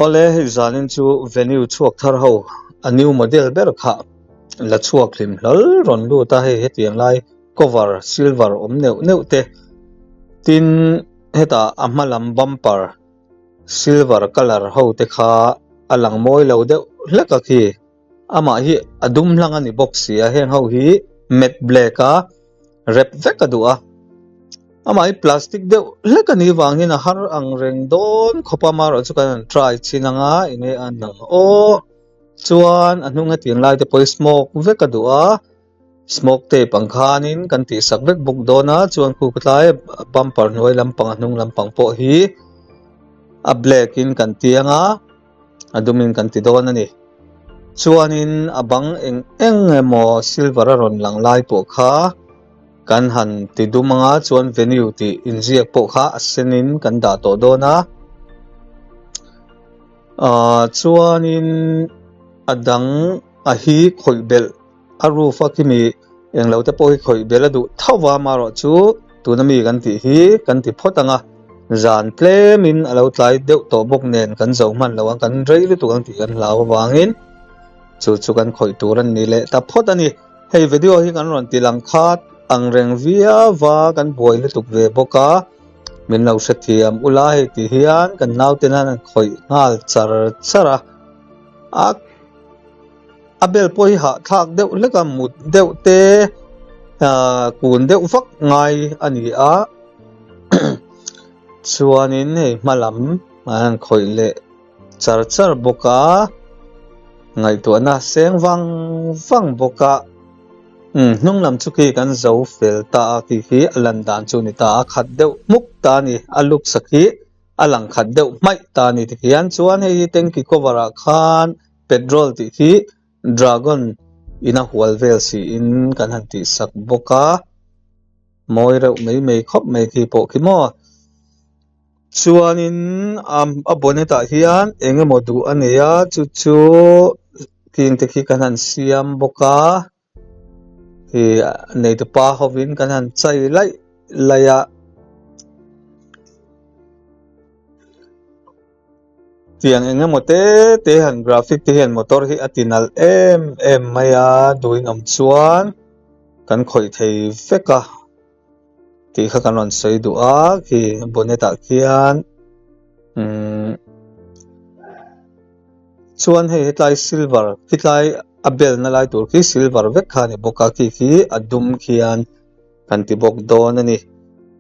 Awle hei zanin chu venue chhuak thar ho a new model ber kha la chhuak hlim hlawl rawn lut a hei hetiang lai cover silver awm neuh neuh te tin hetah a hma lam bumper silver colour ho te kha a lang mawi lo deuh hlek a khi amah hi a dum hlang a ni bawk si a heng ho hi matte black a rep vek a duh a amah hi plastic deuh hlek a nih vangin a har ang reng dawn khawp a amaherawh chu kan han try chin ang a enge a an ang aw chuan a hnung hetiang lai te pawh hi smoke vek a duh a smoke tape ang khanin kan tih sak vek bawk dawn a chuan khu tlai bumper hnuai lampang a hnung lampang pawh hi a black in kan tiang a. a dumin kan ti dawn a ni. Chuanin a bang eng eng emaw silver a rawn lang lai pawh kha kan han ti dum anga chuan venue tih inziak pawh kha a senin kan dah tawh dawn a. Ahh chuanin a dang a hi khawih belh A roof a khimi englo te pawh hi khawih bel a duh tho va amaherawh chu tuna mi kan tih hi kan ti phawt ang a, zan tlemin a lo tlai deuh tawh bawk nen kan zo hman lo ang kan rei lutuk ang tih kan hlau avangin chu chu kan khawih tur a ni leh ta phawt a ni. Hei video hi kan rawn ti lang khat ang reng viau va kan buai lutuk ve bawk a, min lo hrethiam ula hei ti hian kan naute hian an khawih nghal char char a, a. A bel pawh hi hahthlak deuh hlek a, mut deuh te ahh kun deuh vak ngai a ni a chuanin hei hma lam an han khawih leh char char bawk a ngaihtuahna seng vang vang bawk a umm hnung lam chu khi kan zo fel ta a khi khi a lan dan chu a ni ta a khat deuh hmuk ta a ni a looks a khi a lang khat deuh hmaih ta a ni tikhian chuan hei hi tanky cover ah khan. Petrol tih hi dragon in a hual vel siin kan han tih sak bawk a, mawi reuh mai mai khawp mai khi pawh khi maw. Chuanin a bonnet ah hian eng emaw duh a nei a chu chu khing te khi kan han siam bawk a, ih neitupa hovin kan han chai laih laih a. Tiang eng emaw te te han graphic te hian motor hi a ti nalh em em mai a duhin awm chuan kan khawih thei vek a tih kha kan rawn sawi duh a khi bonnet ah khian umm chuan hei hetlai silver khitlai a bel na lai tur khi silver vek kha a ni bawk a khi khi a dum khian. Kan ti bawk dawn a ni.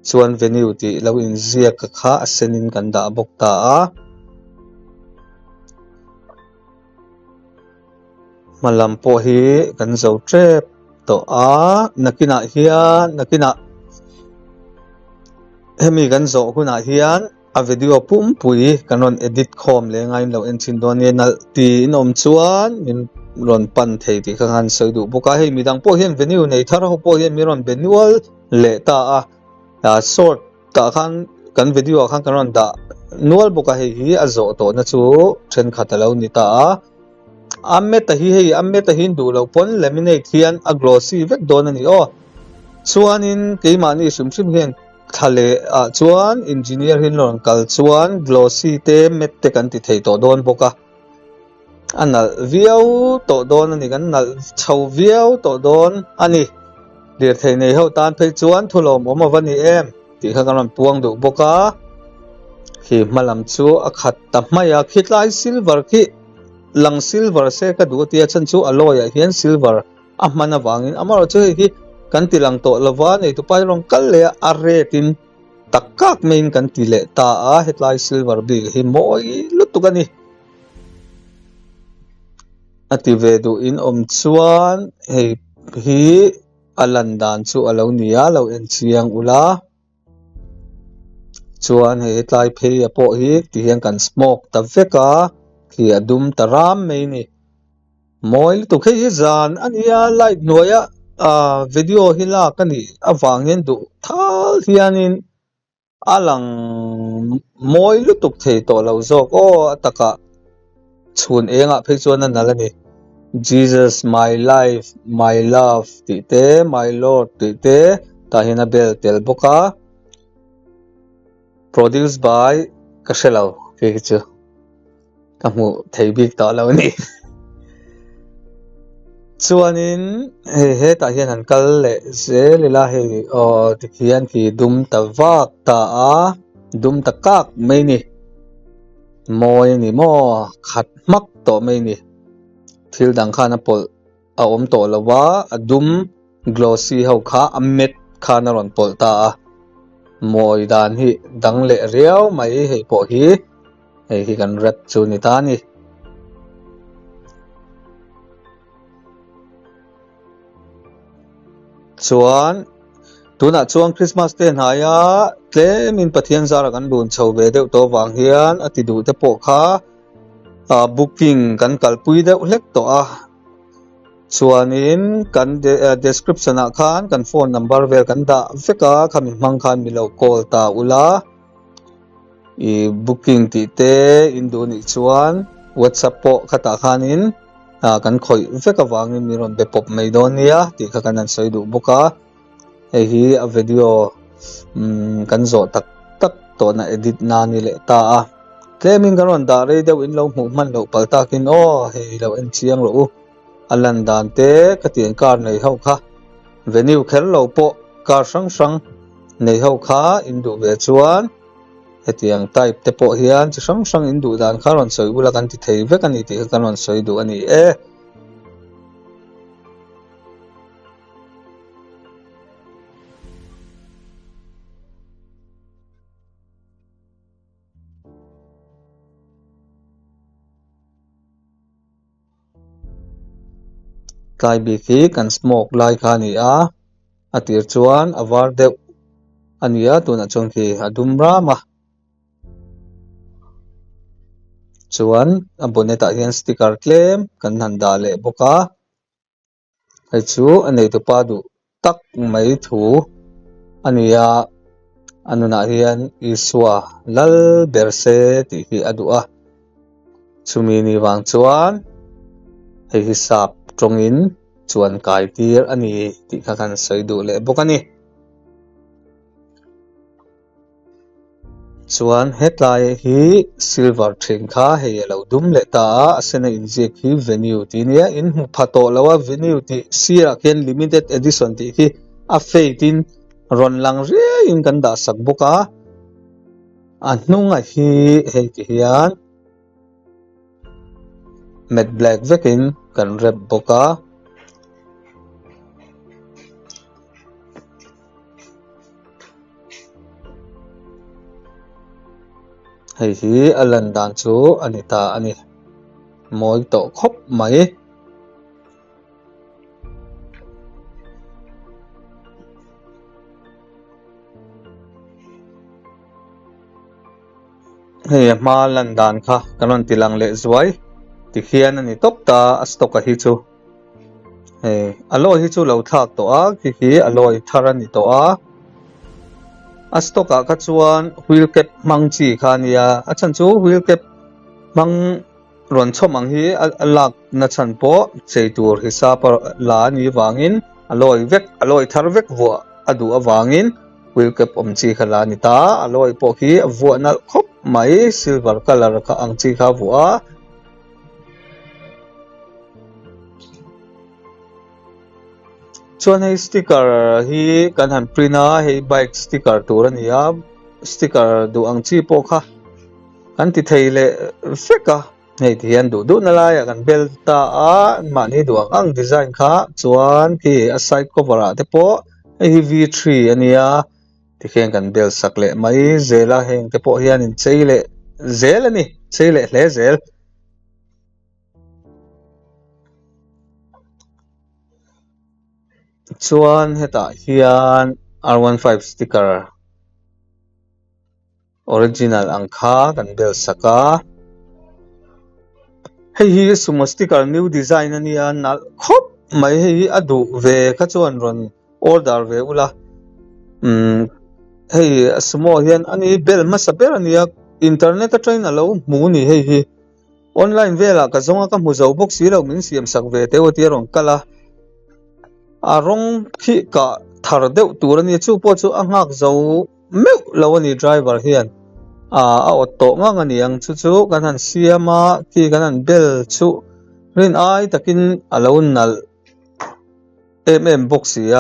Chuan venue tih lo inziak a kha a senin kan dah bawk ta a. Hma lam pawh hi kan zo tep tawh a. Nakinah hian nakinah hemi kan zawh hunah hian A video pumpui kan rawn edit khawm leh ngain lo en thin dawn nia nalh tiin awm chuan min rawn pan thei tih kha khan sawi duh bawk a, hei midang pawh hian venue nei thar ho pawh hian min rawn be nual leh ta a, ah short tah khan kan video ah khan kan rawn dah nual bawk a, hei hi a zawh tawhna chu thenkhat a lo ni ta a, a mat a hi hei a mat a hi duh loh pawn laminate hian a glossy vek dawn a ni aw, chuanin keimahni hrim hrim hian. Thla leh ah chuan engineer hi an rawn kal chuan glossy te matte te kan ti thei tawh dawn bawk a, a nalh viau tawh dawn a ni kan nalh chho viau tawh dawn a ni. Lirthei nei ho tan phei chuan thu lawmawm a va ni em tih kha kan rawn puang duh bawk a, khi hma lam chu a khat ta hmai a, khitlai silver khi lang silver se ka duh a tia chhan chu a lawi ah hian silver A hman avangin amaherawhchu hei hi kan ti lang tawh lova neitupa hi rawn kal leh a, a rate in tak kak maiin kan ti leh ta a, hetlai silver bik hi mawi lutuk a ni. A ti ve duh in awm chuan hei hi a lan dan chu a lo ni a, lo en chiang ula. Chuan hei hetlai phei a pawh hi ti hian kan smoke ta vek a, khi a dum ta ram mai a ni. Mawi lutuk hei hi zan a nia light hnuaia ah video hi lak a nih avang hian duh thal hianin a lang mawi lutuk thei tawh lo zawk aw a takah chhun engah phei chuan a nalh a ni Jesus my life my love tih te my lord tih te tah hian a bel tel bawk a produce by ka hre lo khi chu. Ka hmuh thei bik tawh lo a ni. Chuanin hei hetah hian han kal leh zel ila hei aw tikhian khi dum ta vak ta a, dum ta kak mai a ni. Mawi a ni maw khat hmak tawh mai a ni. Thil dang khan a pawlh a awm tawh lo a, a dum glossy ho kha a matte khan a rawn pawlh ta a. Mawi dan hi dang leh riau mai hei pawh hi. Hei hi kan rap chu ni ta a ni. Chuan tunah chuan Christmas te hnaia tlemin Pathian zara kan lun chho ve deuh tawh vang hian a ti duh te pawh kha ah booking kan kalpui deuh hlek tawh a. Chuanin kan description ah khan kan phone number vel kan dah vek a, khami hmang khan mi lo call ta ula. I booking tih te in duh nih chuan WhatsApp pawh khatah khanin ah kan khawih vek avangin min rawn be pawp mai dawn nia tih kha kan han sawi duh bawk a. Hei hi a video umm kan zawh tak tak tawhna edit na ni leh ta a. Tlemin kan rawn dah rei deuh in lo hmuh hman loh palh takin aw hei lo en chiang rawh u. A lan dan te khatiang car nei ho kha venue kher lo pawh car hrang hrang nei ho kha in duh ve chuan hetiang type te pawh hian chi hrang hrang in duh dan kha rawn sawi bula kan ti thei vek a ni tih kha kan rawn sawi duh a ni e. Tlai bik hi kan smoke lai kha a ni a a tir chuan a var deuh a ni a tunah chuan khi a dum ram a chuan a bonnet ah hian sticker tlem kan han dah leh bawk a. Hei chu a neitupa duh tak mai thu a ni a, a nunah hian Isua lal ber se tih hi a duh a. Chumi ni vang chuan hei hi sap tawngin chuan kai tir a ni tih kha kan sawi duh leh bawk a ni. Chuan hetlai hi silver then kha hei a lo dum leh ta a, a sen a inziak hi venue tih a nia, in hmu pha tawh lo a venue tih sirah khian limited edition tih khi a fade in rawn lang riai in kan dah sak bawk a, a hnungah hi hei ti hian matte black vekin kan rep bawk a. Hei hi a lan dan chu a ni ta a ni mawi tawh khawp mai. Hei a hma lan dan kha kan rawn ti lang leh zuai tikhian a ni tawp ta a stock a hi chu. Hei alloy hi chu lo thlak tawh a khi khi alloy thar a ni tawh a a stock ah kha chuan wheel cap hmang chi kha a nia a chhan chu wheel cap hmang rawn chhawm ang hi a lak na chhan pawh chei tur hisap a la a nih vangin alloy vek alloy thar vek vuah a duh avangin wheel cap awm chi kha la a ni ta a alloy pawh khi a vuah nalh khawp mai silver colour kha ang chi kha a vuah a. Chuan hei sticker hi kan han print a hei bike sticker tur a ni a sticker duh ang chi pawh kha kan ti thei leh vek a hei ti hian duh duh na laiah kan bel ta a mahni duh ang ang design kha chuan khi a side cover ah te pawh hei hi V three a nia tikhian kan bel sak leh mai zel a heng te pawh hian in chei leh zel a ni chei leh hle zel. Chuan hetah hian R 15 sticker original ang kha kan bel sak a hei hi sumo sticker new design a nia nalh khawp mai hei hi a duh ve kha chuan rawn order ve ula umm hei sumo hian ani bel hmasa ber a nia internet atangin a lo hmu a ni hei hi. Online velah ka zawng a ka hmu zo bawk si lo min siam sak ve teuh a tia rawn kal a, a rawng khi kah thar deuh tur a nia chu pawh chu a nghak zo meuh lo a ni driver hian. Ah a awt tawh ngang a ni ang chu chu kan han siam a khi kan han bel chu rin ai takin a lo nalh em em bawk si a.